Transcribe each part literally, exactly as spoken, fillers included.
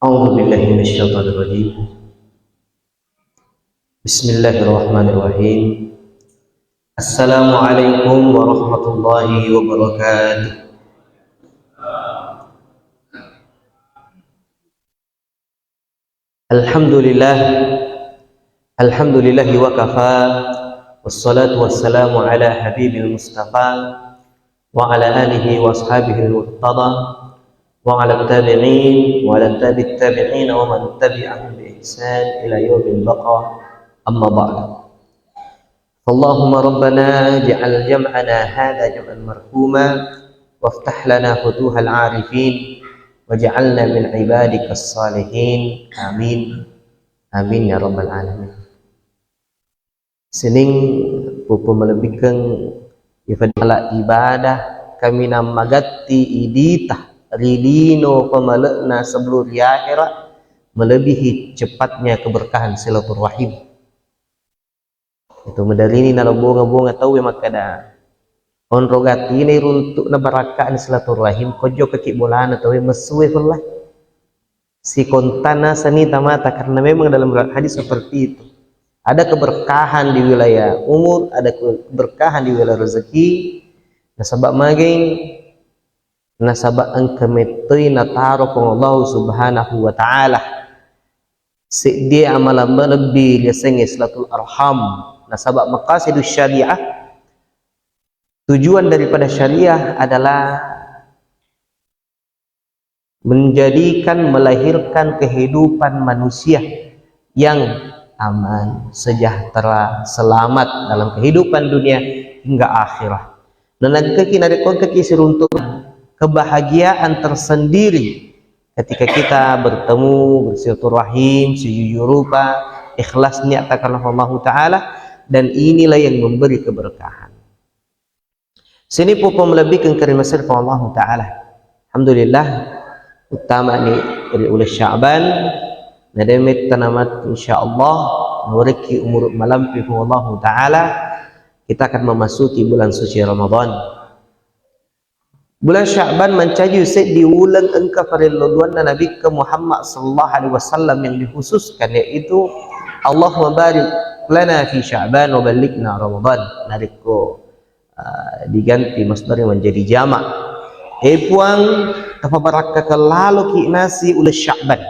أعوذ بالله من الشيطان الرجيم. بسم الله الرحمن الرحيم. السلام عليكم ورحمة الله وبركاته. الحمد لله. الحمد لله وكفى. والصلاة والسلام على حبيب المصطفى وعلى آله وأصحابه المرتضى وعلى التابعين وعلى التابع التابعين ومن تبعهم بإحسان إلى يوم البقاء. أما بعد. اللهم ربنا اجعل جمعنا هذا جمعا مرحوما وافتح لنا فتوح العارفين واجعلنا من عبادك الصالحين. آمين. آمين يا رب العالمين. Sining pupamalebbikeng ifadala ibadah kaminang magatti idita ri lino pamale'na sebelum ri akhera, melebihi cepatnya keberkahan silaturrahim. Itu mederini nalo bonga-bonga tauwe makkeda, onro gatine runtu'na barakka'na silaturrahim, kojjo kaki bolana tauwe messuwe fella. Sikontana seni tamata, karena memang dalam riwayat hadis seperti itu. Ada keberkahan di wilayah umur, ada keberkahan di wilayah rezeki. Nasaba mageng, nasaba engka mettoi nataro Puang Allah Subhanahu wa Ta'ala. Seddie amalan malebbi riasengnge silatul arham. Nasaba maqasidus syariah, tujuan daripada syariah adalah menjadikan, melahirkan kehidupan manusia yang aman, sejahtera, selamat dalam kehidupan dunia hingga akhirat. Nah, engkaki narekko engkaki siruntuk kebahagiaan tersendiri ketika kita bertemu, bersilaturahim, sijujur rupa, ikhlas niat karena Allah Ta'ala, dan inilah yang memberi keberkahan. Sini pupung melebbikeng karimasir Puang Allahu Ta'ala. Alhamdulillah, uttama ni ri uleng Sya'ban, na de metta namat, insyaallah, nawerekki umur malampe Puang Allahu Ta'ala, kita akan memasuki bulan suci Ramadan. Bulan Sya'ban mancaji seddi uleng engka farello duanna Nabikka Muhammad sallallahu alaihi wasallam yang dikhususkan, yaitu Allahumma barik lana fi Sya'ban wa ballighna Ramadan. Narekko ah, diganti masdarnya menjadi jamak. Eh Puang, tapabarakkakan laloki nasi uleng Sya'ban.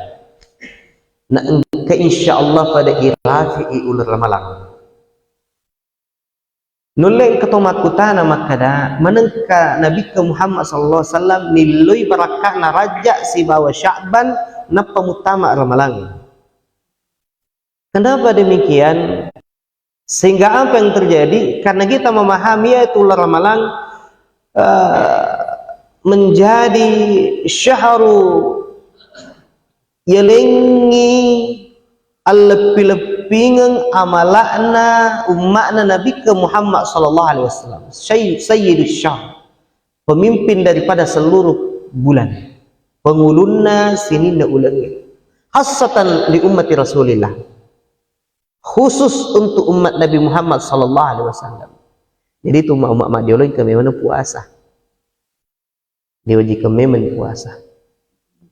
Na engka insyaallah pada irafi'i uleng Ramalang. Nulle engka to makkutana makkada, manengka Nabikka Muhammad sallallahu alaihi wasallam nilloi barakka'na Rajab sibawa Sya'ban nappa muttama Ramalang. Kenapa demikian? Sehingga apa yang terjadi? Karena kita memahami yaitu uleng Ramalang, eh, menjadi syahru yalengngi alleppi-leppingeng amala'na umma'na Nabikka Muhammad sallallahu alaihi wasallam. Sayy-, sayyidus syahr, pemimpin daripada seluruh bulan, pengulunna sininna ulengnge, khassatan li ummati Rasulillah, khusus untuk umat Nabi Muhammad sallallahu alaihi wasallam. Jadi itu umat-umat madiolo engka memang puasa. Diwajibkan memang puasa.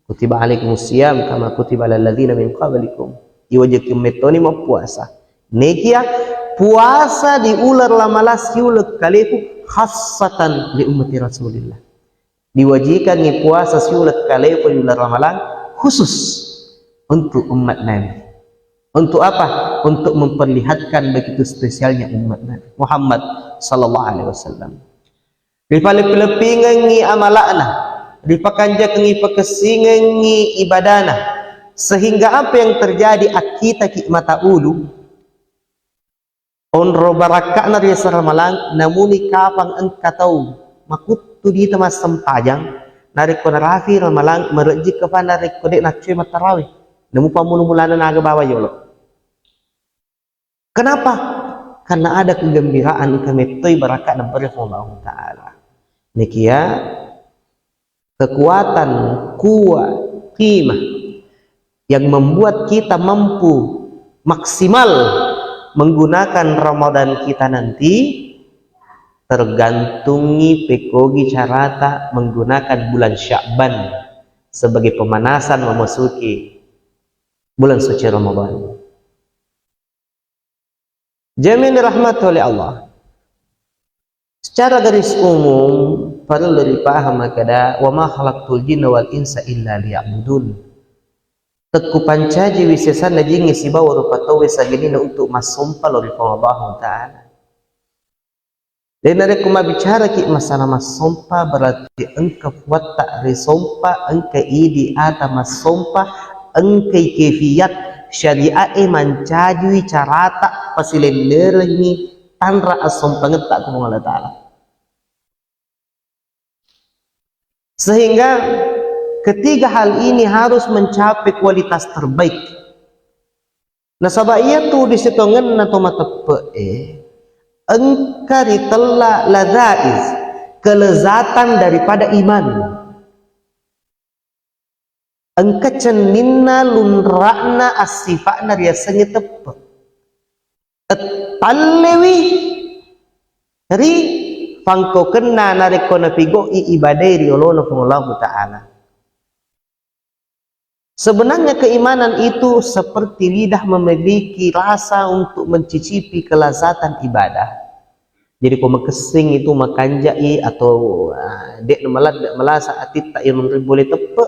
Kutiba alaikumus siyam kama kutiba alal ladzina min qablikum. Iwajibkan mettoni mappuasa. Nekia puasa di uleng Ramalang siuleng kaleku khassatan li ummati Rasulillah. Diwajikangngi puasa siuleng kaleku di uleng Ramalang khusus untuk umat Nabi. Untuk apa? Untuk memperlihatkan begitu spesialnya umat Nabi Muhammad sallallahu alaihi wasallam. Ripaleppi-leppingengngi amala'na, ripakanjakengngi pakessingengngi ibadana, sehingga apa yang terjadi, akkitaki mata ulu, onro barakka'na ri uleng Ramalang, namuni kapang engka tau makuttu dita massempajang, narekko narafi Ramalang, marejjikka fa narekko de' naccue mattarawe, namupa mulu-mulana naga bawa yolo. Kenapa? Karena ada kegembiraan, engka mettoi barakka nabbere Allahu Ta'ala. Nekia kekuatan, kuat, qimah yang membuat kita mampu maksimal menggunakan Ramadan kita nanti tergantungi pekogi carata menggunakan bulan Sya'ban. sebagai pemanasan memasuki bulan suci Ramadan. Jamaah yang dirahmati oleh Allah. Secara garis umum, parellu ripaham makkeda, "Wa ma khalaqtul jinna wal insa illa liya'budun." Tekku pancaji wisesanna jingnge sibawa rupa tauwe sagenina untuk massompa lao ri Puang Allahu Ta'ala. Dan narekko mabbicaraki masalah massompa, berarti engka fuatta risompa, engka idi ata massompa, engkai kefiat syariat e mancajiwi carata pasilennerengngi tanra assompangetta ko Puang Allah Ta'ala. Sehingga ketiga hal ini harus mencapai kualitas terbaik. Nasaba iyatu disitongenna to mateppe'e, engka ritella lazaiz, kelezatan daripada iman. Engka cenninna lunra'na assifa'na riasengnge teppe. Tettallewi ri fangkokenna narekko napigau'i ibadae ri olona Puang Allahu Ta'ala. Sebenarnya keimanan itu seperti lidah memiliki rasa untuk mencicipi kelezatan ibadah. Jadi, ko makessing itu makanjai atau, ah, de' na maladde' malasa atitta iya menre bola teppe',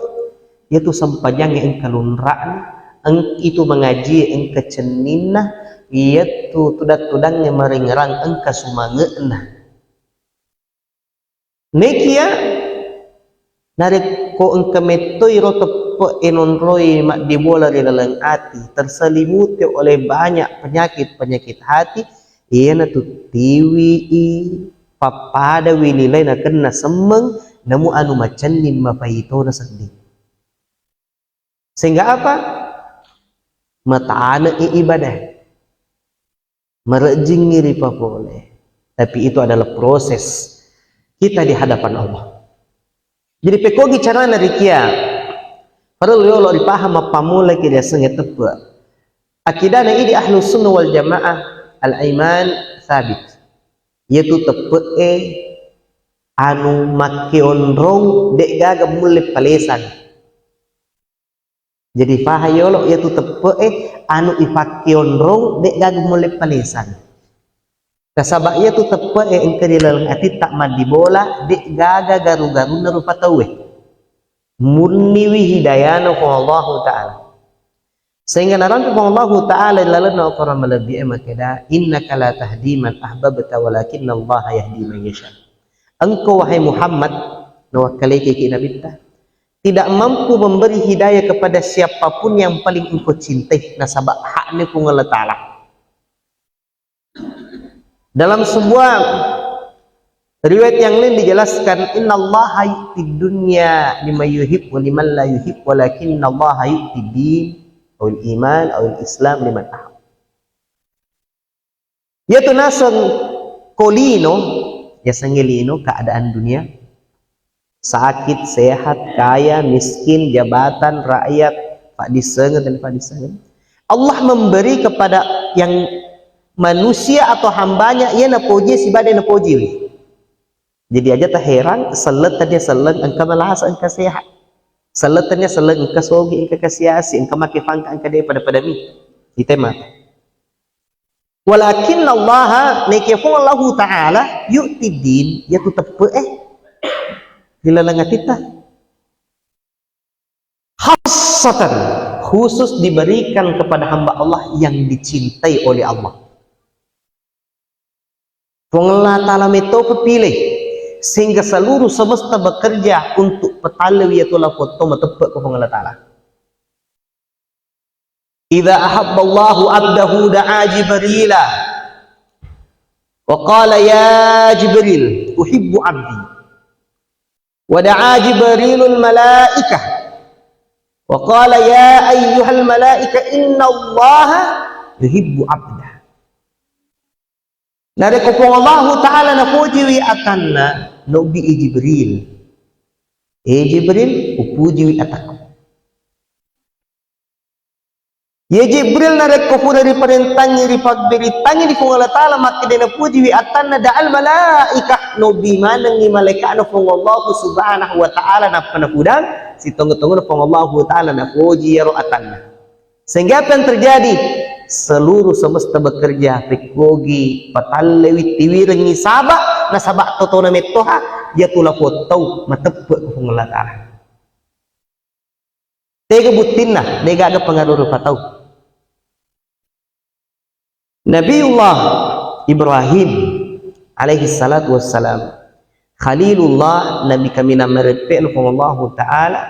iyatu sempajangnge engka lunra'na, eng-, itu mangaji engka cenninna, iyatu tudang-tudangnge marengerang engka sumange'na. Nekia narekko engka mettoi ro teppe'e nonroi maddibola ri laleng ati, terselimuti oleh banyak penyakit-penyakit hati, iyanatu tiwi'i, pappadawi nilai nakenna semmeng, namu anu macenning mapaitona sedding. Sehingga apa? Matane'i ibadah. Marejjingngi ripapole. Tapi itu adalah proses kita di hadapan Allah. Jadi, pekogi carana rikia, parellu yolo ripaham mappammulaki riasengnge teppe'. Akidana idi Ahlus Sunnah wal Jamaah, al-iman sabit. Iyatu teppe'e anu makkeonrong, de' gaga mulle palesang. Jadi, faha yolo iyatu teppe'e anu ipakkeonrong, de' gaga mulle palesang. Nasaba iyatu teppe'e engka ri laleng atitta maddibola, de' gaga garu-garunna rupa tauwe. Murniwi hidayana Puang Allahu Ta'ala. Sehingga narampe Puang Allahu Ta'ala ri lalenna Al-Quran malebbi'e makkeda, "Innaka la tahdi man ahbabta walakinnallaha yahdi man yasha." Engkau, wahai Muhammad, nawakkaleiki Nabitta, tidak mampu memberi hidayah kepada siapapun yang paling engkau cintai, nasaba haknya Puang Allah Ta'ala. Dalam sebuah riwayat yang lain dijelaskan, "Innallaha yu'tid dunya liman yuhib wa liman la yuhib, walakinnallaha yu'tid din, awil iman, awil islam liman ahab." Iyatu naseng ko lino, yasengnge lino, keadaan dunia, sakit, sehat, kaya, miskin, jabatan, rakyat, paddissengeng, tenna paddissengeng. Allah memberi kepada yang manusia atau hambanya, iya napoji sibawa de napojiwi. Jadi aja taherang, selleng tania selleng engka malasa, engka sehat. Selleng tania selleng engka sogi, engka kasiasi, engka make pangka, engka de pada-pada mi. Ite mata. Walakinnallaha, neke Puang Allahu Ta'ala, yu'tid din, iyatu teppe'e ri laleng atitta. Khassatan, khusus diberikan kepada hamba Allah yang dicintai oleh Allah. Puang Allah Ta'ala metto pepilih, sehingga seluruh semesta bekerja untuk petallewi iyatu lapotto mateppe' ko Puang Allah Ta'ala. Idza ahabballahu abdahu da'a Jibrila wa qala, "Ya Jibril, uhibbu abdi." Wa da'a Jibrilul malaikah wa qala, "Ya ayyuhal malaika, innallaha yuhibbu abda." Narekko Puang Allahu Ta'ala napojiwi atanna, nobbi i Jibril. E Jibril, upujiwi atakku. Ye Jibril, narekko pura riparentangngi, ripabbiritangngi di Puang Allah Ta'ala, makkeda napujiwi atanna, da'al malaikah, nobbi manengngi malaika'na Puang Allahu Subhanahu wa Ta'ala, nappa napudang, sitongeng-tongeng Puang Allahu Ta'ala napoji iyaro atanna. Sehingga apa yang terjadi? Seluruh semesta bekerja, pekkogi, patallewi, tiwirengngi saba, nasaba totona mettoha, iyatu lapong tau mateppe ko Puang Allah Ta'ala. Tega buttinna, degaga pengaruh rupa tau. Nabiullah Ibrahim alaihi salatu wassalam, Khalilullah, Nabi kaminang mareppe' na Puang Allahu Ta'ala,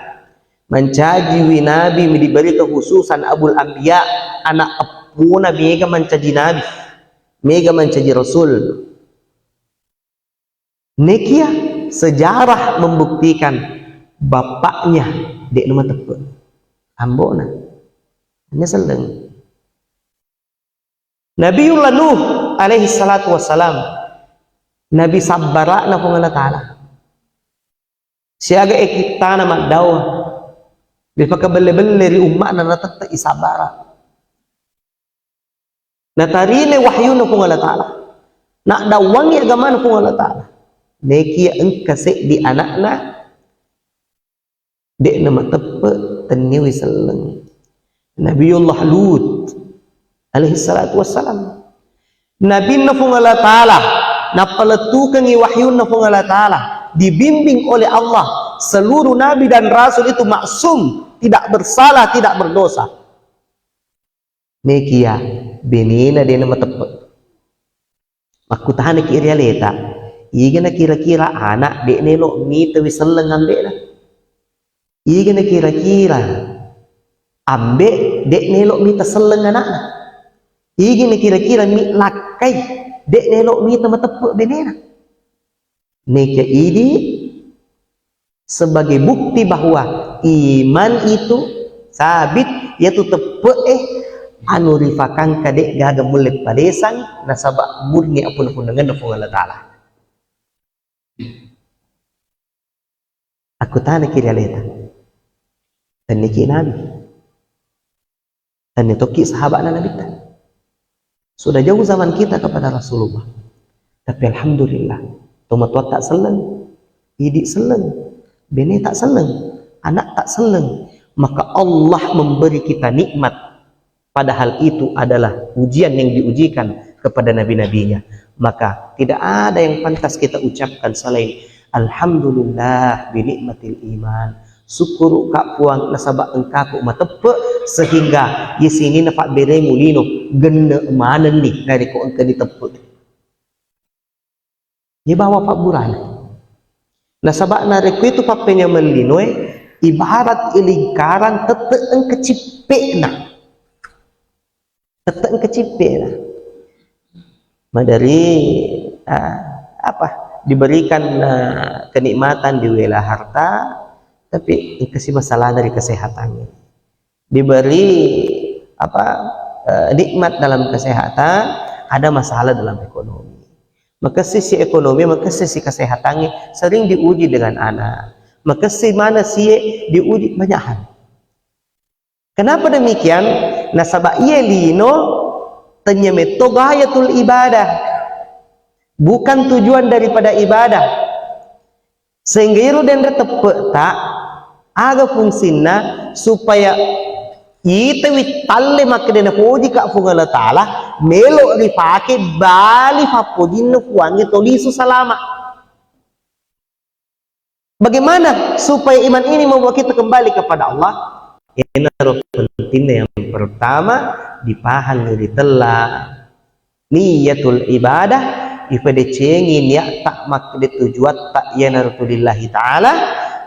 mancajiwi nabi, mi diberi kekhususan Abul Anbiya, anak eppuna mega mancaji nabi, mega mancaji rasul. Nekia sejarah membuktikan bapaknya de'na mateppe'. Ambona. Hanya selleng. Nabiullah Nuh alaihi salatu wassalam, Nabi sabbara'na Puang Allah Ta'ala. Siaga e kittana maddawa, ripakabelle-belle ri umma'na, natette'i sabbara. Natarima wahyuna Puang Allah Ta'ala. Naddawangngi agamana Puang Allah Ta'ala. Nekia engka seddi anakna, de'na mateppe', tenniwi selleng. Nabiullah Lut alaihi salatu wassalam. Nabinna Puang Allah Ta'ala, nappalettukengngi wahyunna Puang Allah Ta'ala, dibimbing oleh Allah. Seluruh nabi dan rasul itu maksum, tidak bersalah, tidak berdosa. Nekia benena de'na mateppe'. Makkutanaki ri aleta, igana kira-kira anak de'na elo mitawi selleng ambe'na? Igana kira-kira ambe' de'na elo mita selleng anakna? Igana kira-kira mi lakkai de'na elo mita mateppe' benena? Nekia idi sebagai bukti bahwa iman itu sabit, yatu teppe'e anu rifakangka de'gaga mulle padesang, nasaba murni apun-apunangenna Puang Allah Ta'ala. Akkutanaki ri aleta, tenniki nabi? Tenni tokki sahabatna Nabitta. Sudah jauh zaman kita kepada Rasulullah. Tapi alhamdulillah, tomatoatta selleng, idi selleng, beneta selleng, anakta selleng. Maka Allah memberi kita nikmat, padahal itu adalah ujian yang diujikan kepada nabi-nabinya. Maka tidak ada yang pantas kita ucapkan selain alhamdulillah bi nikmatil iman. Sukkuru'ka Puang nasaba engkaku mateppe', sehingga iye sininna pabberemu lino genne' manenni narekko engka diteppe'. Iye bawa pabburana. Nasaba narekko itu pappenyameng linoe, ibarat lingkaran tette' engka cippe'na. Tette' engka cippe'na. Maderi, ah, apa, diberikan, ah, kenikmatan, diwela harta, tapi engkasi masalahna ri kesehatan. Diberi, apa, eh, nikmat dalam kesehatan, ada masalah dalam ekonomi. Makessing si ekonomi, makessing si kesehatan, sering diuji dengan anak. Makessing mana sie diuji banyak hal. Kenapa demikian? Nasaba iye lino tennia metto ghayatul ibadah. Bukan tujuan daripada ibadah. Sehingga iyaro denre teppe'ta, aga fungsinna supaya itawi talle makkeda napojika Puang Allah Ta'ala, melo ripake bali fappojinna Puangnge to lisu salama. Bagaimana supaya iman ini membawa kita kembali kepada Allah? Iyanaro pentingna yang pertama, dipahang ritella niyatul ibadah, ipadecengi niatta makkeda tujuatta iyanaro tu lillahi ta'ala.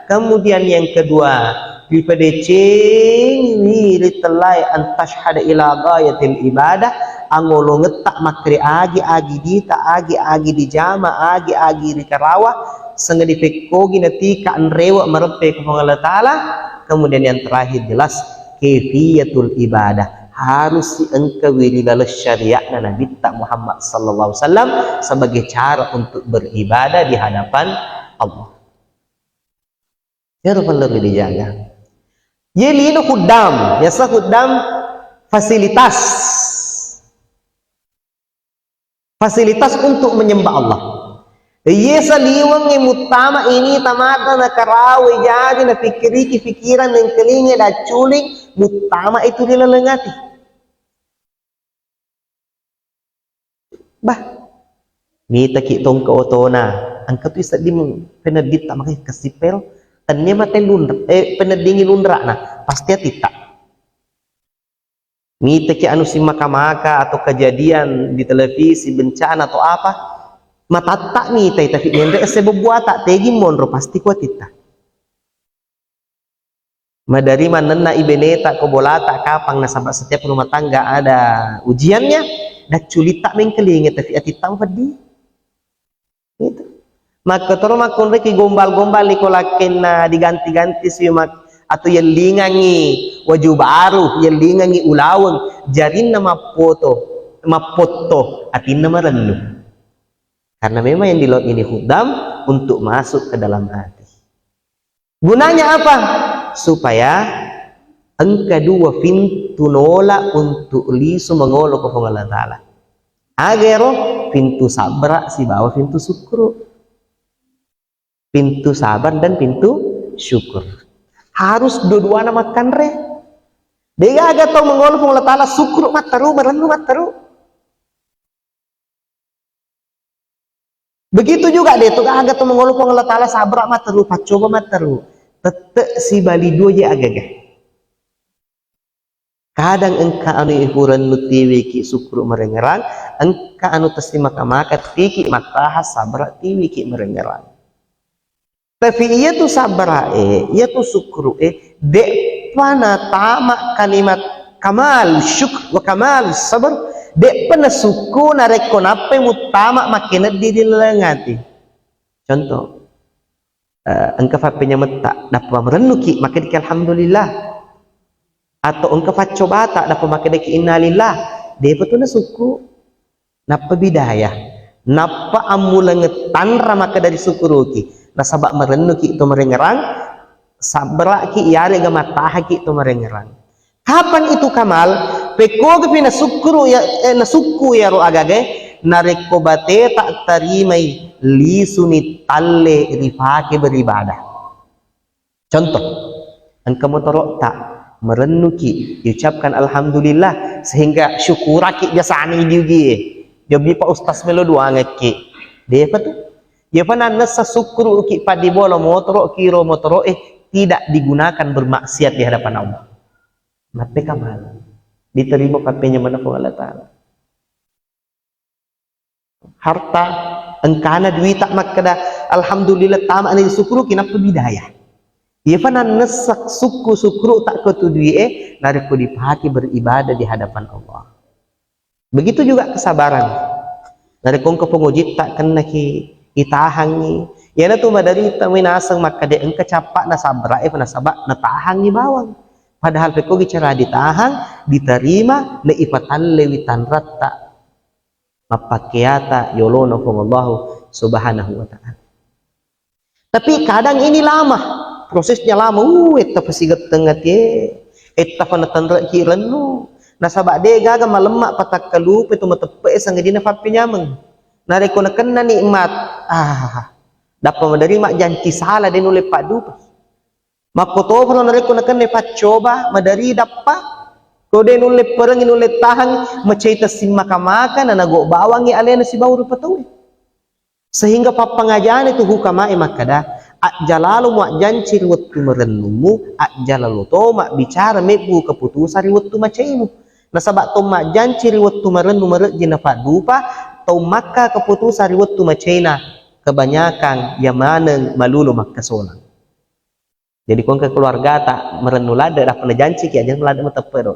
Kemudian yang kedua, ipadecengi ritellai antasyhada ila ghayatil ibadah, angolongetta makkeda agi-agi dita, agi-agi dijama, agi-agi rikarawa, sanga dipekkogi natika anrewe mareppe ko Puang Allah Ta'ala. Kemudian yang terakhir jelas kaifiyatul ibadah, harus engkawi ri laleng syariatna Nabitta Muhammad sallallahu alaihi wasallam sebagai cara untuk beribadah di hadapan Allah. Iyaro perlu dijaga. Ye lino khuddam, biasa khuddam fasilitas. Fasilitas untuk menyembah Allah. Iye saliwengnge muttama ini tamata nakarawe jadi napikkiriki pikiran nengkelinge dacculing muttama itu ri laleng ati. Bah, mitaki tongke otona, engka tu sedding penedditta makai kesipel, tennia mate lunra, eh, peneddingi lunrana, pasti atitta. Mitaki anu simaka-maka atau kejadian di televisi, bencana atau apa, matatta mitai, tapi menre esse bebbuata, tegi monro pasti kuatitta. Madari mannenna ibeneta ko bolata kapang, nasaba setiap rumah tangga ada ujiannya, dacculitta mengkelinge, tapi atitta mapeddi. Itu. Makkotoro makkunreki gombal-gombal iko lakkenna diganti-ganti si mak-, atau yellingangi waju baru, yellingangi ulaweng, jarinna mappoto, mappotto, atinna marennu. Karena memang yang di laut ini khuddam untuk masuk ke dalam hati. Gunanya apa? Supaya engka dua pintu nola untuk lisu mangolo ko Puang Allah Ta'ala. Agero pintu sabra sibawa pintu syukur. Pintu sabar dan pintu syukur. Harus dua-duana makkanre. Degaga tau mangolo Puang Allah Ta'ala syukur matteru, marennu matteru. Begitu juga de to gaga to mangolo Puang Allah Ta'ala sabra matteru, paccoba matteru. Tette sibali dua je agaga. Kadang engka anu ihurennu tiwiki syukur marengerang, engka anu tessi maka-maka tiki mattaha sabra tiwiki marengerang. Tapi iyatu sabbarae, iyatu sukkuru'e, de'pa natama kalimat kamal syukur wa kamal sabar, de'pa nasukku narekko nappai muttama makkeneddi ri laleng ati. Contoh, eh, engka fappenyametta, dappa marennuki, makkedaki alhamdulillah. Atau engka faccobata, dappa makkedaki innalillah. De'pa tu nasukku. Nappa bidaya, nappa ammuleng tanra makkeda risukkuruki, nasaba marennuki to marengerang, sabbaraki iyarega mattahaki to marengerang. Kapan itu kamal? Pekkogapi nasukkuru ya, eh, nasukku iyaro agagae, narekko bateta tarimai lisuni talle ripake beribadah. Contoh, engka motoro'ta, marennuki, diucapkan alhamdulillah, sehingga syukuraki biasani diugie. Jobbi Pak Ustaz melo duangekki. De'pa tu. Iyapa nannessa sukkuruki paddibola motoro, kiro motoro'e tidak digunakan bermaksiat di hadapan Allah. Nappa kamal. Diterima pappenyameng Puang Allah Ta'ala. Harta, engkana duita makkeda, alhamdulillah, tamani sukkuruki, nappa bidaya. Iyapa nannessa sukku-, sukkuruta ko tu dui'e, narekko dipake beribadah di hadapan Allah. Begitu juga kesabaran. Narekko engka pengujitta kennaki, itahangi. Iyanatu maderita minaseng makkeda engka cappa'na sabra'e, nasaba natahangi bawang. Padahal pekkogi cara ditahang, diterima, naipatallewi tanratta. Mappakkeata yolona Puang Allahu Subhanahu wa Ta'ala. Tapi kadang ini lama, prosesnya lama. Uh, etta pasigetteng atie, etta fanatanreki rennu. Nasaba de gaga malemma patakkalupe tu mateppe sangadinna fappenyameng. Narekko nakenna nikmat, ah, dappa maderi majjanci sala de nulle paddupa. Makkotoparo narekko nakenna paccoba, maderi dappa, ko de nulle perengi, nulle tahang, macai tessing maka-maka, na nago bawangi alena sibawa rupa tauwe. Sehingga pappangajani tu hukamae makkeda, ajjalalo muajjanci ri wettu marennummu, ajjalalo to mabbicara mebbu keputusan ri wettu macaimu. Nasaba to majjanci ri wettu marennu marejji napaddupa, to makka keputusan ri wettu macaina, kebanyakan iya maneng malulu makkasolang. Jadi, ko engka keluargata marennu ladde, dappa najanciki, aja ladde mateppe do.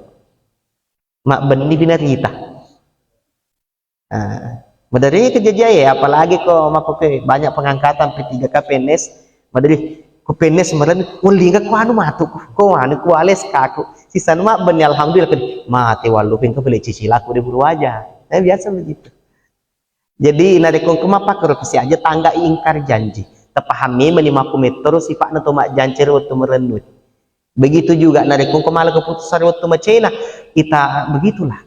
Mabbenni pi narita. Ah, maderri kejadian ya, apalagi ko makkoke banyak pengangkatan P tiga K P N S, maderri ko P N S marennu, wellinga ko anu matu, ko anu ko ales kaku. Sisanu mabbenni, alhamdulillah, kan mate wallu pengko pele cicilaku de buru aja. Eh, biasa begitu. Jadi, narekko engka mappakkoro kasi aja tangga ingkar janji. Tapahami mani makkumettoro sifa'na to majjanci ri wettu marennu. Begitu juga narekko engka mala keputusan ri wettu macena, ita begitulah.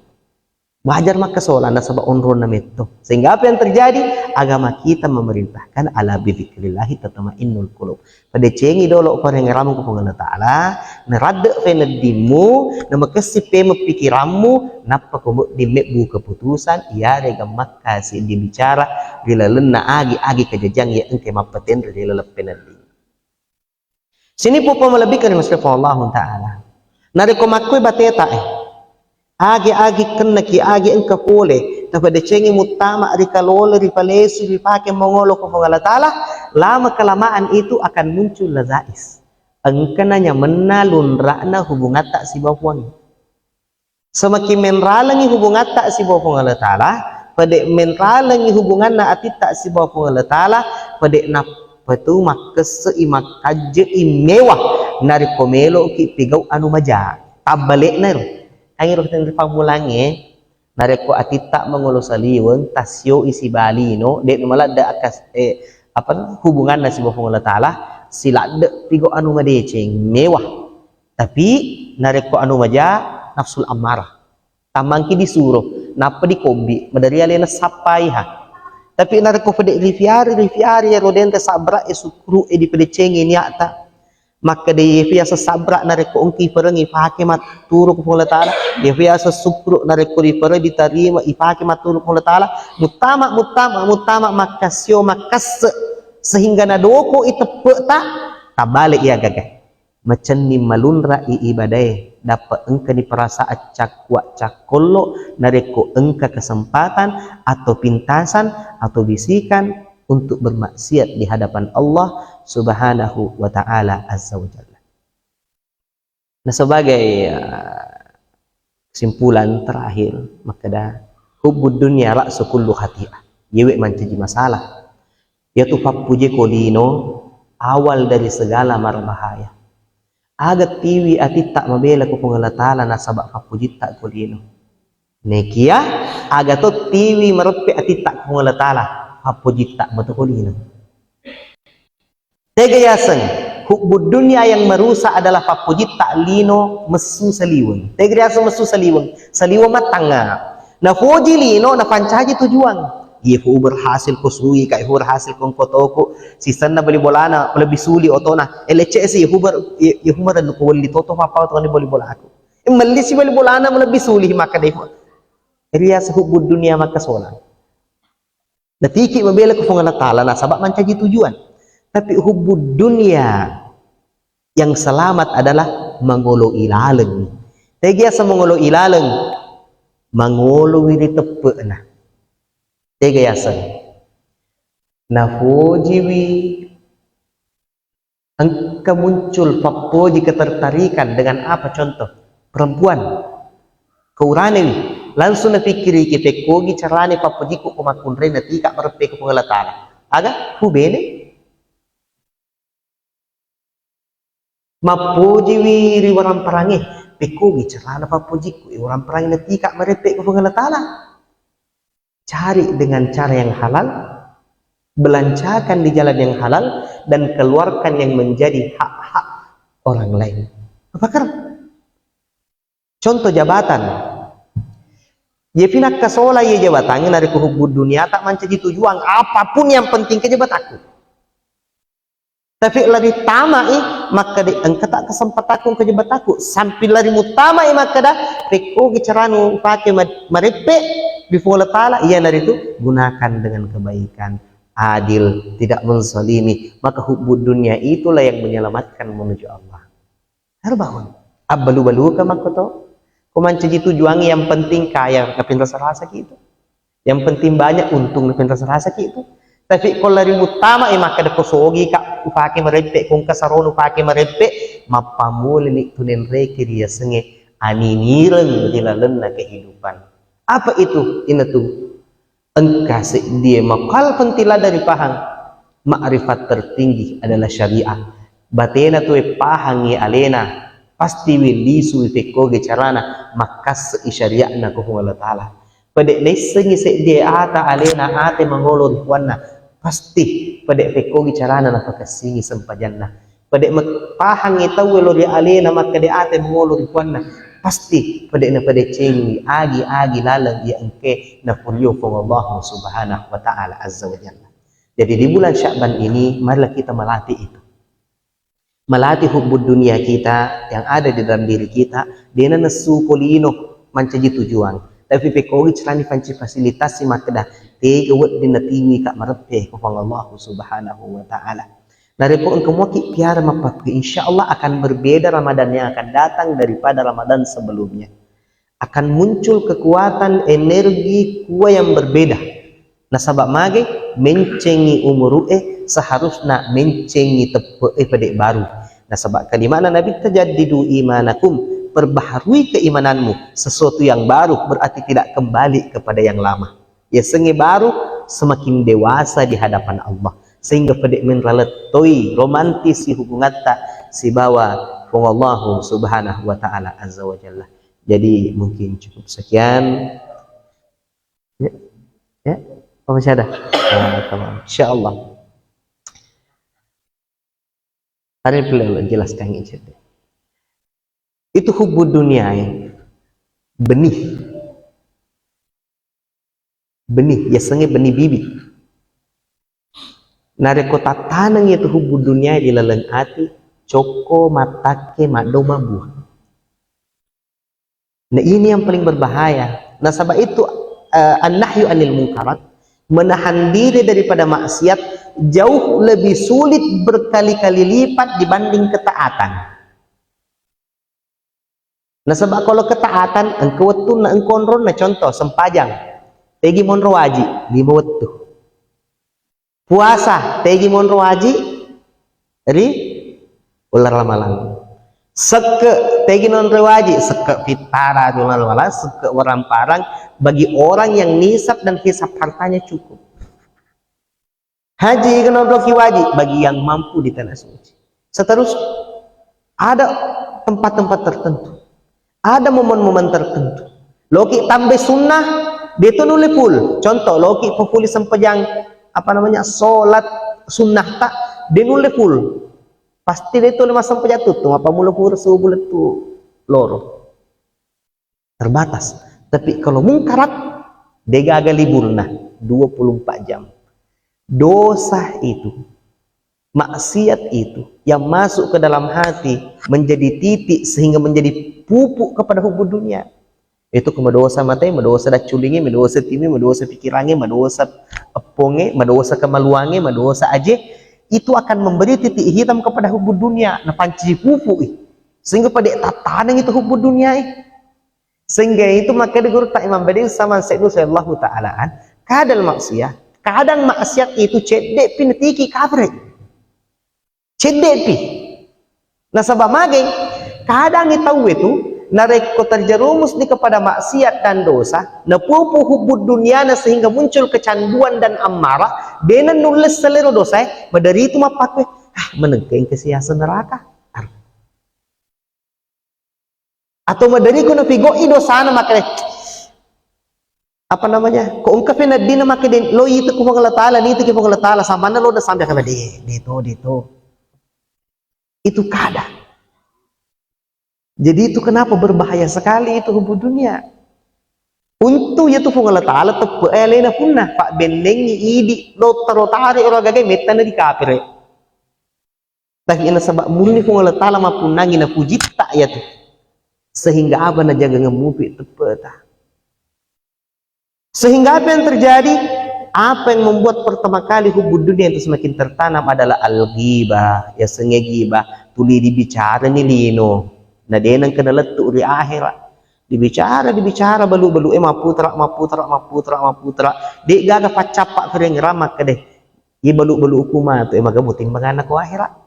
Wajar makkasola nasaba onronna metto. Sehingga apa yang terjadi? Agama kita memerintahkan, "Ala bidzikrillahi tatmainnul qulub." Padecengi dolo parengerammu ku Puang Allah Ta'ala, naradde feneddimmu, namakessi pemeng pikirammu, nappa ko medding mebbu keputusan, iyarega makkasi dibicara ri lalenna agi-agi kajajang iya engke mappatenre ri laleng penedding. Sini pupa malebbikan ri masrifa Allah Ta'ala. Narekko makkue bateta e, agi-agi kennaki, agi engka pole, tapadecengi muttama ri kalole, ri palesi, ri pake mangolo ko Puang Allah Ta'ala, lama kelamaan itu akan muncul lazais. Engkana nyamenna lunra'na hubungatta sibawa Puang. Semakin menralengi hubungatta sibawa Puang Allah Ta'ala, pede menralengi hubunganna atitta sibawa Puang Allah Ta'ala, pede nappa tu makkesse'i, makkajje'i mewah narekko meloki pigau anu maja. Tabbalekna ro. Kan iro tenri pammulangnge, narekko atitta mangolo saliweng, tassioi sibalino, de maladde akas-, eh, apa, hubunganna sibawa Puang Allah Ta'ala, siladde pigau anu madeceng, mewah. Tapi narekko anu maja, nafsul ammarah. Tammangki disuro, nappa dikobbi, madari alena sappai ha. Tapi narekko pede rifiari, rifiari ero denre sabra e, sukru e, dipedecengi niatta. Makkeda iye biasa sabra narekko engki iperengi pake matturu ko Puang Allah Ta'ala. Iye biasa sukru narekko dipereng ditarima ipake matturu ko Puang Allah Ta'ala. Muttama, muttama, muttama, makkasio, makkasse. Sehingga nadoko i teppeta, tabbale iya gaga. Macenning malunra i ibadae, dappa engkani perasaan cakkua cakkollo narekko engka kesempatan atau pintasan atau bisikan untuk bermaksiat di hadapan Allah Subhanahu wa Ta'ala Azza wa Jalla. Nah, sebagai, eh, kesimpulan terakhir, makkeda, "Hubbud dunya ra'su kullu khati'ah." Yewe mancaji masalah. Yatu pappujiko lino awal dari segala marbahaya. Aga tiwi atitta mabela ko Puang Allah Ta'ala nasaba pappujitta ko lino. Nekia aga to tiwi mareppe atitta ko Puang Allah Ta'ala, pappujitta mato ko lino. Tega yaseng, hubbud dunia yang merusak adalah pappujitta lino messu saliweng. Tega yaseng messu saliweng? Saliweng mattangnga. Nafoji lino, napancaji tujuang. Iye hu berhasil ko sui ka, hu berhasil ko engko toko, sisenna bali bolana lebih suli otona. L C S iye hu ber-, iye, iye hu merennu ko welli toto papa otona bali bolaku. Melli si bali bolana lebih suli maka deh. Riasa hubbud dunia maka solang. Natiki mabela ko Puang Allah Ta'ala nasaba mancaji tujuan. Tapi hubbud dunia yang selamat adalah mangolo ilaleng. Tega yaseng mangolo ilaleng? Mangolo wiri teppe'na. Tega yaseng? Nafojiwi Engka muncul pappoji ketertarikan dengan apa contoh? Perempuan. Ko uranewi, langsung napikkiriki, "Pekkogi carane pappojiku ko makkunrai natika mareppe ko Puang Allah Ta'ala." Aga? Hubene? Mappojiwi ri waramparange, "Pekkogi carana pappojiku, eh, waramparange natika mareppe ko Puang Allah Ta'ala." Cari dengan cara yang halal, belanjakan di jalan yang halal, dan keluarkan yang menjadi hak-hak orang lain. Apakah? Contoh jabatan. Ye pinakka sola ye jabatan, narekko hubbud dunia tak mancaji tujuan, apapun yang penting ke jabatanku. Tapi lari tamai, makkeda engka tak kesempatakku engka jabatakku. Sampai lari mutamai makkeda, "Pekkogi caranu upake ma-, mareppe di Puang Allah Ta'ala, iyanaritu gunakan dengan kebaikan, adil, tidak menzalimi." Maka hubbud dunia itulah yang menyelamatkan menuju Allah. Harus bangun. Abbalu-baluka makkoto. Ko mancaji tujuan yang penting kaya, napinrasa-rasaki itu. Yang penting banyak untung, napinrasa-rasaki itu. Tapi ko lari muttama, eh, makkeda ko sogi ka upake mareppe, ko engka saronu upake mareppe, mappamulani tunenreki riasengnge aninireng di lalenna kehidupan. Apa itu? Inatu engka seddie makal penting lada ripahang. Ma'rifat tertinggi adalah syariat. Batena tue pahangi alena, pasti wi lisu wi pekkogi carana makkasse'i syariatna ko Puang Allah Ta'ala. Pede naissengi seddie ata alena ate mangolo ri puanna, pasti pede pekkogi carana napakassingi sempajanna. Pede me-, pahangi tauwe lo ri alena makkede ate mangolo ri puanna, pasti pede' napadecengi agi-agi laleng iya engkae napurio Puang Allah Subhanahu wa Ta'ala Azza wa Jalla. Jadi di bulan Sya'ban ini, marilah kita melatih itu. Melatih hubbud dunia kita yang ada di dalam diri kita, de'na nessu polino mancaji tujuan. Tapi pekogi carani panci fasilitasi makkeda, tega wedding natiwi ka mareppe ko Puang Allah Subhanahu wa Ta'ala. Narekko engka muaki piara mappakkue, insya Allah akan berbeda Ramadan yang akan datang daripada Ramadan sebelumnya. Akan muncul kekuatan energi kuwa yang berbeda. Nasaba mage, mencengi umuru'e, seharusna mencengi teppe'e pede' baru. Nasaba kalimana Nabitta, "Jaddidu imanakum," perbaharui keimananmu, sesuatu yang baru berarti tidak kembali kepada yang lama. Yasengnge baru, semakin dewasa di hadapan Allah. Sehingga pede' menralettoi, romantisi hubungatta sibawa Puang Allahu Subhanahu wa Ta'ala Azza wa Jalla. Jadi mungkin cukup sekian. Ya, ya, apa masih ada? Nah, tamam. Insya Allah. Hari ini jelaskan ini. Itu hubbud dunia ya. Benih. Benih, yasengnge benih bibit. Narekko tattaneng itu hubbud dunia di laleng ati, cokko mattakke maddo mabbuah. Nah, ini yang paling berbahaya. Nasaba itu, eh, an-nahyu anil munkarat, menahan diri daripada maksiat, jauh lebih sulit berkali-kali lipat dibanding ketaatan. Nasaba kalau ketaatan, engka wettunna, engka onronna, contoh, sempajang. Tegi monro waji, lima wettu. Puasa, tegi monro waji ri uleng ramalang. Sekke, tegi monro waji, sekke pittara ri uleng ramalang, sekke waramparang bagi orang yang nisab dan hisab hartanya cukup. Haji, kenapa ki waji? Bagi yang mampu di tanah suci. Seterusnya, ada tempat-tempat tertentu. Ada momen-momen tertentu. Loki tambe sunnah, de' to nulle full. Contoh, loki pepuli sempajang, apa namanya, sholat sunnah ta, de' nulle full. Pasti de' to le massempajang tuttu, apa mula pura subuh lettu loro. Terbatas. Tapi kalau mungkarat, de' gaga liburna, dua puluh empat jam. Dosa itu, maksiat itu yang masuk ke dalam hati menjadi titik sehingga menjadi pupuk kepada hubbud dunia. Itu ke madosa mate, madosa dacculingi, madosa timi, madosa pikirangi, madosa eppongi, madosa kemaluangi, madosa aje. Itu akan memberi titik hitam kepada hubbud dunia. Napanci pupuk ih. Sehingga pada tataneng itu hubbud dunia ih. Sehingga itu makanya guru tak Imam Badawi sama Sayyidina Sallallahu Ta'ala an, kadal maksiat, kadang maksiat itu cedde' pi natiki kabre. Cedde' pi. Nasaba mageng, kadang tau itu, narekko terjerumus di kepada maksiat dan dosa, napupu hubbud dunia na sehingga muncul kecanduan dan amarah, denan nulle selero dosa, madari itu mappaku, ah, menengkeng kesiasa neraka. Atau maderiko napigau'i dosana makkeda, apa namanya, ko engka peneddina makkeda, lo itu ku Puang Allah Ta'ala, ni itu ki Puang Allah Ta'ala, samanna lo da sampai kata, de, de to, de to. Itu kada. Jadi itu kenapa berbahaya sekali itu hubbud dunia. Untung ya tu Puang Allah Ta'ala teppe' alena punna, pak bennengi idi, lo taro tare ora gagai mettana di kapire. Tapi nasaba murni Puang Allah Ta'ala mappunnangi napujitta iyatu. Sehingga apa najagangeng mupi teppeta. Sehingga apa yang terjadi? Apa yang membuat pertama kali hubbud dunia itu semakin tertanam adalah al-ghibah. Ya sengnge ghibah, tuli dibicara ni lino. Na deneng kena lettu ri akhirat. Dibicara, dibicara balu-balu e maputra, maputra, maputra, maputra. De gaga paccappa kerengerang makkede. Iye balu-baluku matu, e, maga mutimbanganna ko akhirat.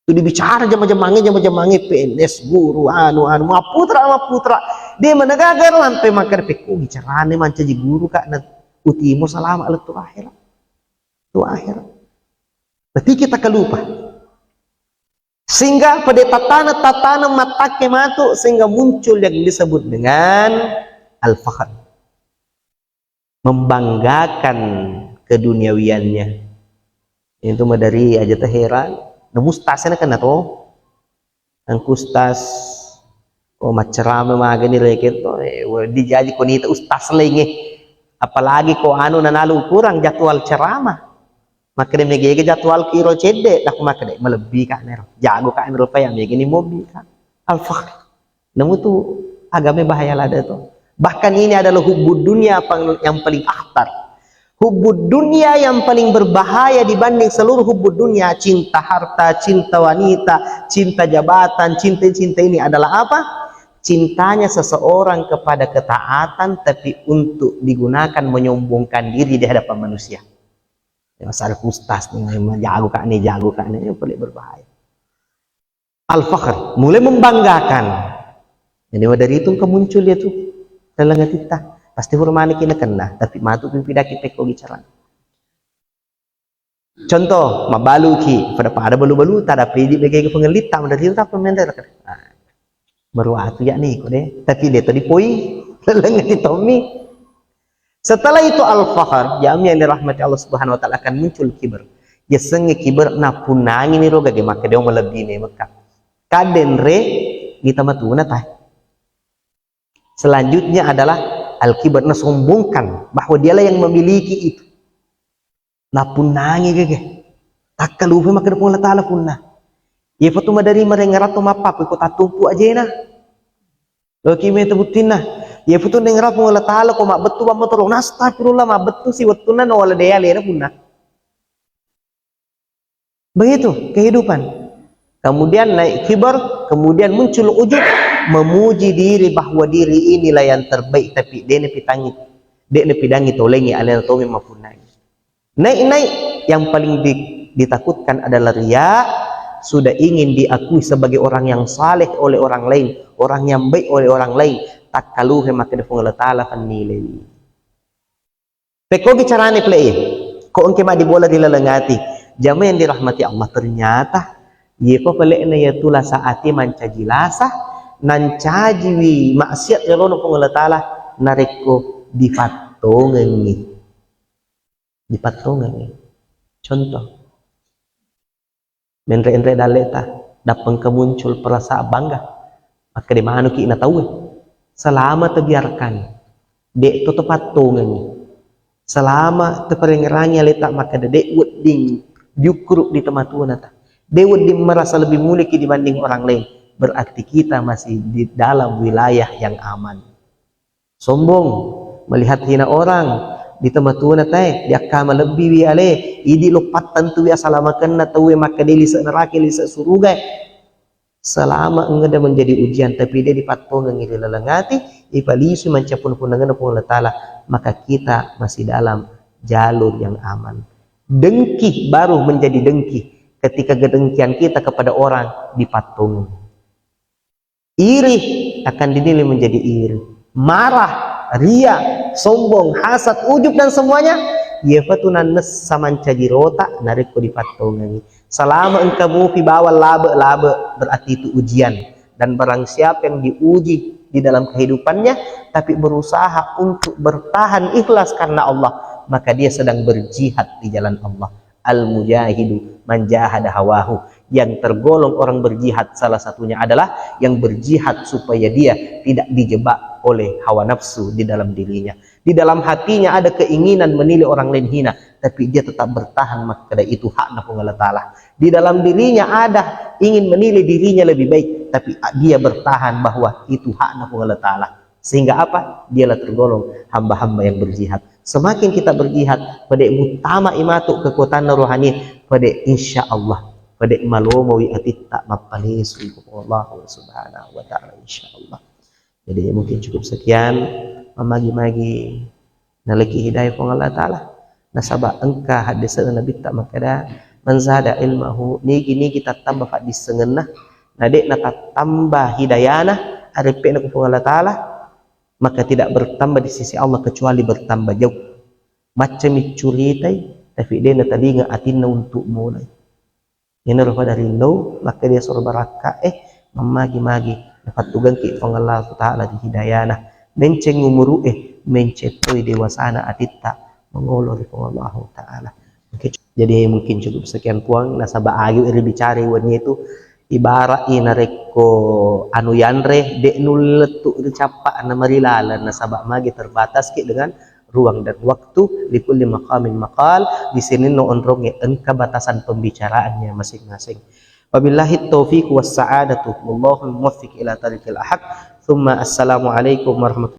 Tu dibicara jama-jamangnge, jama-jamangnge P N S, guru, anu, anu, maputra, maputra. De managaga lampe makkeda pekko bicarane mancaji guru ka na utimo salama lettu akhirat. Tu akhirat. Berarti kita kalupa. Sehingga pada tatana-tatana mattake matu sehingga muncul yang disebut dengan al-fakhr. Membanggakan keduniawiannya. Itu madari aja teh heran. Nemu stasnya kena to. Angku stas Oh, maccerama magani rekeng to, eh, dijaji ko nita ustaz laingnge. Apalagi ko anu nanalu kurang jadwal ceramah. Makkeda mega-ega jadwalku iro cedde, aku makkeda malebbi ka nero. Jago ka nero paya megani mobbi ka. Al-fakhr. Namu tu agama bahaya lada to. Bahkan ini adalah hubbud dunia pang-, yang paling akhtar. Hubbud dunia yang paling berbahaya dibanding seluruh hubbud dunia, cinta harta, cinta wanita, cinta jabatan, cinta-cinta ini adalah apa? Cintanya seseorang kepada ketaatan, tapi untuk digunakan menyombongkan diri di hadapan manusia. Ya, masalah ustaz nih, jago kak nih, jago kak nih, yang paling berbahaya. Al-fakhr, mulai membanggakan. Jadi, dari itu engka muncul dia tuh dalam hati ta. Pasti hurmani kena kena, tapi matu pimpi daki pekko bicara. Contoh, mabaluki, pada-pada balu-balu, tak ada pedi bagi pengelit, tak ada rita pemain. Nah, baru atu ya nih, kode. Tapi dia tadi poi, leleng di Tommy. Setelah itu al-fakhr, jami yang dirahmati Allah Subhanahu wa Ta'ala, akan muncul kibar. Yasengnge kibar, napunnangi ni roga, dia maka dia melebihi ni Mekah. Kadenre, kita matuna tai. Selanjutnya adalah al-kibar, nasombongkan bahwa dialah yang memiliki itu. Napunnangi gege. Takkalupe maka dia Allah Ta'ala punna. Iya foto madari marengerato mappa, ko tattumpu ajena. Loki meta buttinna. Iya foto nengera Puang Allah Ta'ala ko mabbettu ba motoro. Astagfirullah, mabbettu si wettunna no wala dea lena punna. Begitu kehidupan. Kemudian naik kibar, kemudian muncul ujub, memuji diri bahwa diri inilah yang terbaik, tapi dia napitangi, dia napidangi tolengi alena tomi mapunnai. Naik-naik, yang paling di-, ditakutkan adalah ria, sudah ingin diakui sebagai orang yang saleh oleh orang lain, orang yang baik oleh orang lain, takkaluhe maka dia Puang Allah Ta'ala fannilai. Pekkogi carane pale, ko engke maddibola ri laleng ati. Jamaah yang dirahmati Allah, ternyata yepa pale'na yatu lasa ati mancaji lasa, nancajiwi maksiat ri lalona Puang Allah Ta'ala, narekko dipattongengi. Dipattongengi. Contoh. Menre-enre dalleta, dappengka muncul perasaan bangga. Makkeda manuki na tauwe. Selama tebiarkan, dek to tepattongengi. Selama teperengerangi aleta, makkeda dek wedding diukkuru di tematuanata. Dek wedding merasa lebih mulia ki dibanding orang lain. Berarti kita masih di dalam wilayah yang aman. Sombong, melihat hina orang, di tematuana tae, diakka malebbiwi ale, idi loppattang tuwi asalamakenna tauwe makkeda lise neraka, lise suruga. Selama engka menjadi ujian, tapi dia dipattongengi ri laleng ati, ipalisu mancappun-punnangenna Puang Allah Ta'ala, maka kita masih dalam jalur yang aman. Dengki baru menjadi dengki ketika kedengkian kita kepada orang dipattongengi. Iri akan dinilai menjadi iri. Marah, ria, sombong, hasad, ujub, dan semuanya, iyapa tu nannessa mancaji rota narekko dipattongengi. Selama engka mupi bawang labe-labe, berarti itu ujian. Dan barang siapa yang diuji di dalam kehidupannya, tapi berusaha untuk bertahan ikhlas karena Allah, maka dia sedang berjihad di jalan Allah. Al-mujahidu man jahada hawahu. Yang tergolong orang berjihad salah satunya adalah yang berjihad supaya dia tidak dijebak oleh hawa nafsu di dalam dirinya. Di dalam hatinya ada keinginan menilai orang lain hina, tapi dia tetap bertahan, makkeda itu hakna Puang Allah Ta'ala. Di dalam dirinya ada ingin menilai dirinya lebih baik, tapi dia bertahan bahwa itu hakna Puang Allah Ta'ala. Sehingga apa? Dialah tergolong hamba-hamba yang berjihad. Semakin kita berjihad, pede mutama imatu kekuatanna rohani, pede insya Allah, pede malomowi atitta mappalesui ko Allah Subhanahu wa Ta'ala, insya Allah. Jadi mungkin cukup sekian, mamagi-magi naleki hidayah Puang Allah Ta'ala. Nasaba engka haddese'na Nabitta makkeda, "Man zada ilmahu," nigi-nigi tattamba faddissengenna, na de'na tattamba hidayana, areppe'na ku Puang Allah Ta'ala, maka tidak bertambah di sisi Allah kecuali bertambah jauh. Maccami curitai, tapi de'na talinga atinna untuk mulai. Iyanaro pada rindu, makkeda soro barakka e, mammagi-magi napattugengki Puang Allah Ta'ala ri hidayana. Menceng umuru'e, menceng toi dewasana atitta mangolo ri Puang Allah Ta'ala. Oke, cu-, jadi mungkin cukup sekian Puang, nasaba ayu iri bicara wenni itu, Ibarat i narekko anu yanre, de' nulle lettu ri cappa na marilaleng, nasaba magi terbatas ki dengan ruang dan waktu, likulli maqamin maqal, di sininna onrongnge engka batasan pembicaraannya masing-masing. Wabillahi taufiq was sa'adatu, wallahul muwaffiq ila tariqil haq. Thumma assalamualaikum warahmatullahi